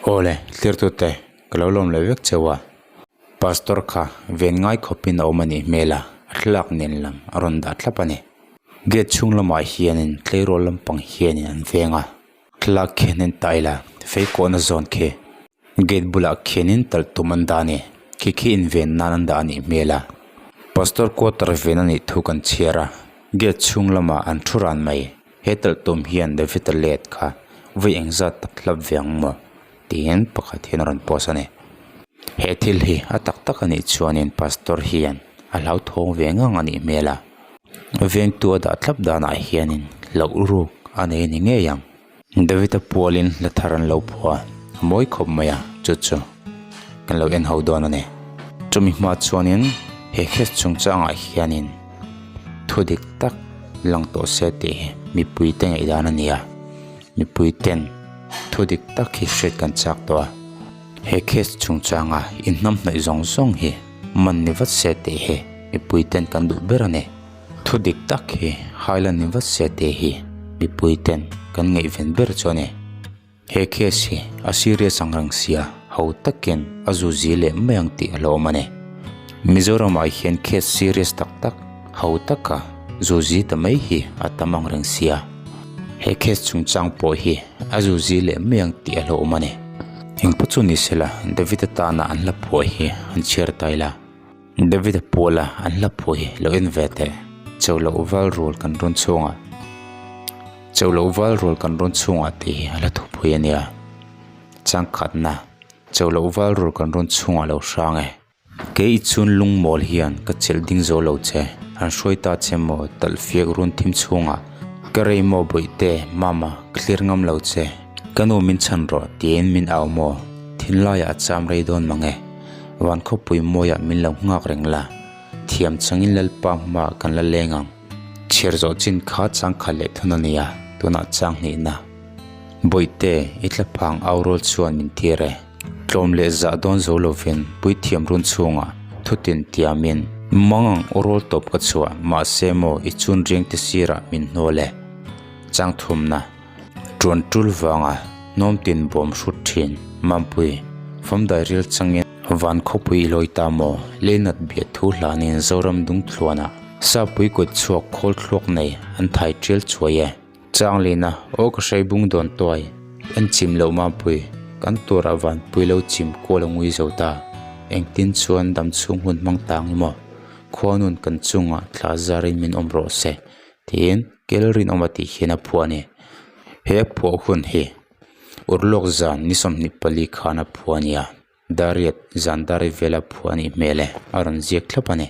Awle, thirtute, ka lo lawm leh vek cheu a. Pastor kha ven ngai khawpin a awm a nih hmel a, a thlalak nen lam a rawn dah thlap a ni. Gate chhung lamah hianin tleirawl lampang hianin an veng a, thlalak khian en ta ila fei kawhna zawn khi gate bulah khianin talh tum an dah a ni. Khi khi inven nan an dah a nih hmel a. Pastor quarter ven a nih thu kan chhiar a, gate chhung lamah an thu ran mai. He talh tum hian David-a let kha vawi engzat tak hlap ve ang maw? tiin pakhat hian a rawn post a ni. He thil hi a tak tak a nih chuanin pastor hian a hlauthawng ve ngang a nih hmel a, vengtu a dah thlap danah hianin hlauh ruk a nei a ni ngei ang. David-a pualin hla thar an lo phuah a mawi khawp mai a, chu chu kan lo en ho dawn a ni. Chumi hma chuanin he case chungchangah hianin thu dik tak lang tawh se tih hi mipuite ngaihdan a ni a, mipuiten thu dik tak hi hriat kan chak tawh a. He case chungchanga inhnamhnawih zawng zawng hi man ni vat se tih hi mipuiten kan duh ber a ni. Thu dik tak hi Highland ni vat se tih hi mipuiten kan ngaihven ber chu a ni. He case hi a serious ang reng sia ho takin a zu zi leh mai ang tih a hlawm a ni. Mizoramah hian case serious tak tak ho taka zu zi ta mai hi a tam ang reng sia. He case chungchang pawh hi a zu zi leh mai ang tih a hlawm a ni. Engpawh chu ni sela David atana an hla phuah hi an chhiar ta ila. David-a puala an hla phuah hi lo en ve teh. Chauhloh val rual kan rawn chhungah Chauhloh val rual kan rawn chhungah tih hi a hla thupui a nia. Changkhatna Chauhloh val rual kan rawn chhungah lo hrang e. Kei i chhun lungmawl hian ka chelh ding zo lo che. Han hruai ta che maw talh fiak run thim chhungah. Ka rei maw bawihte, mama, ka thlir ngam lo che. Ka nu min chhan rawh tiin min au maw? Thinlaiah a cham rei dawn mang e. Van khawpui mawiah min lo nghak reng la, thiam changin Lalpa hmaah kan la leng ang. Chhiar zawh chin kha changkhat leh thun a nia, tunah chang hnihna. Bawihte, i thlaphang au rual chuan min tir e. Tlawm leh zah dawn zo lovin puithiam run chhungah thutin tiamin mang ang aw rual tawp ka chhuah, mahse maw i chun riangte sirah min hnawl e. Chang thumna. Tuan tul vanga hnawm tin bawm hrut thin Mampui, famdai ril changin van khawpui i lawi ta maw? Leinat biah thu hlanin Zoram dung thluanah Sapui kut chhuak khawl thluak nei an thai tial chuai e. Changlina aw ka hrei bung dawn tuai en chim loh Mampui, kan turah vanpui lo chim kual a ngui zo ta. Engtin chuan dam chhung hun hmang tang i maw? Khuanun kan chungah thla zarin min awm rawh se. Tiin kel rinawma tih hian a phuah a ni. He a phuah hun hi urlawk zan ni 24 khan a phuah a ni a, dariat zan dar vela phuah a nih hmel e, a rawn ziak thlap a ni.